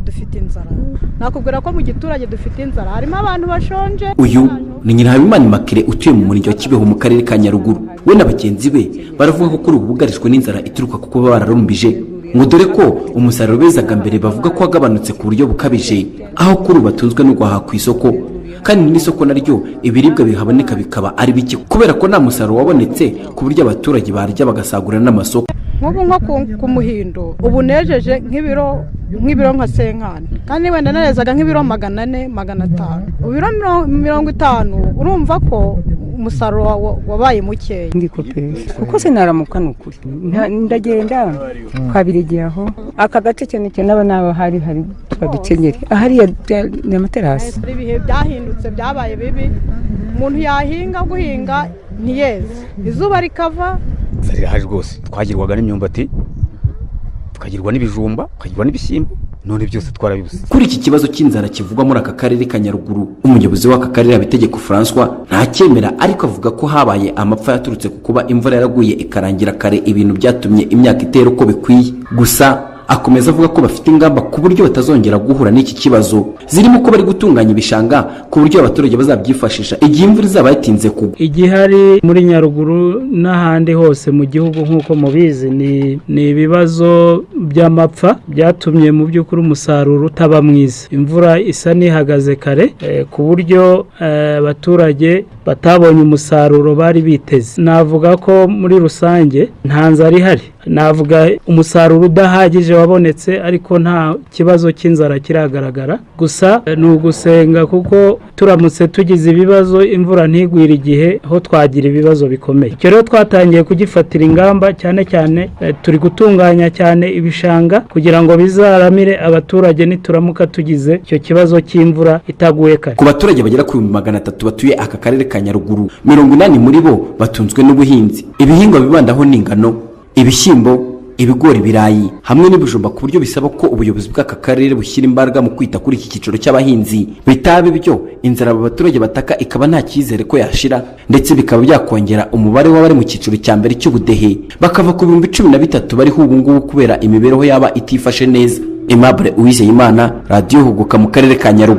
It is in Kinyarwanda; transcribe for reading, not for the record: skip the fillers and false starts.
Dufite inzara, nakubwira ko mu giturage dufite inzara, harimo abantu bashonje. Uyu ni Nyirahabimana Immaculée utuye mu murenge wa Kibeho mu karere ka Nyaruguru. We na bagenzi be baravuga ko kuri ubu bugarijwe n'inzara ituruka ku kuba bararumbije, ngo dore ko umusaruro bezaga mbere bavuga ko wagabanutse ku buryo bukabije, aho kuri ubu batunzwe no guhaha ku isoko, kandi n'isoko naryo ibiribwa bihaboneka bikaba ari bike kubera ko nta musaruro wabonetse ku buryo abaturage barya bagasagurira n'amasoko. Nk'ubu nko ku muhindo ubu nejeje nk'ibiro nka 50, kandi wenda narezaga nk'ibiro 400, 500, ibiro 50. Urumva ko umusaruro wabaye mukeya. Ndi kopeza kuko sinaramuka, ni ukuri ndagenda twabiregeye aho aka gace, cyane cyane aba n'aba hari twadukenyere ahariya ni amaterasi. Ibihe byahindutse, byabaye bibi. Umuntu yahinga guhinga ntiyeze, izuba rikava. Inzara irahari rwose. Twagirwaga n'imyumbati, tukagirwa n'ibijumba, tukagirwa n'ibishyimbo, none byose twarabibuze. Kuri iki kibazo cy'inzara kivugwa muri aka karere ka Nyaruguru, umuyobozi w'aka karere Habitegeko François ntacyemera, ariko avuga ko habaye amapfa yaturutse ku kuba imvura yaraguye ikarangira kare, ibintu byatumye imyaka itera uko bikwiye. Gusa akomeza avuga ko bafite ingamba ku buryo batazongera guhura n'iki kibazo, zirimo ko bari gutunganya ibishanga ku buryo abaturage bazabyifashisha igihe imvura izaba yatinze kugwa. Igihari muri Nyaruguru n'ahandi hose mu gihugu, nk'uko mubizi, ni ibibazo by'amapfa byatumye mu by'ukuri umusaruro utaba mwiza. Imvura isa n'ihagaze kare ku buryo abaturage batabonye umusaruro bari biteze. Navuga ko muri rusange nta nzara ihari, navuga umusaruro udahagije wabonetse, ariko nta kibazo cy'inzara kiragaragara. Gusa ni ugusenga, kuko turamutse tugize ibibazo imvura ntigwire igihe, ho twagira ibibazo bikomeye. Icyo rero twatangiye kugifatira ingamba, cyane cyane turi gutunganya cyane ibishanga kugira ngo bizaramire abaturage nituramuka tugize icyo kibazo cy'imvura itaguye kare. Ku baturage bagera ku 300,000 batuye aka karere ka Nyaruguru, 80 muri bo batunzwe n'ubuhinzi. Ibihingwa bibandaho ni ingano, ibishyimbo, ibigori, ibirayi hamwe n'ibijumba, ku buryo bisaba ko ubuyobozi bw'aka karere bushyira imbaraga mu kwita kuri iki cyiciro cy'abahinzi. Bitaba ibyo, inzara aba baturage bataka ikaba nta cyizere ko yashira, ndetse bikaba byakongera umubare w'abari mu cyiciro cya mbere cy'ubudehe, bakava ku 13,000 bariho ubu ngubu kubera imibereho yaba itifashe neza. Aimable Uwizeyimana, Radiyo Huguka mu karere ka Nyaruguru.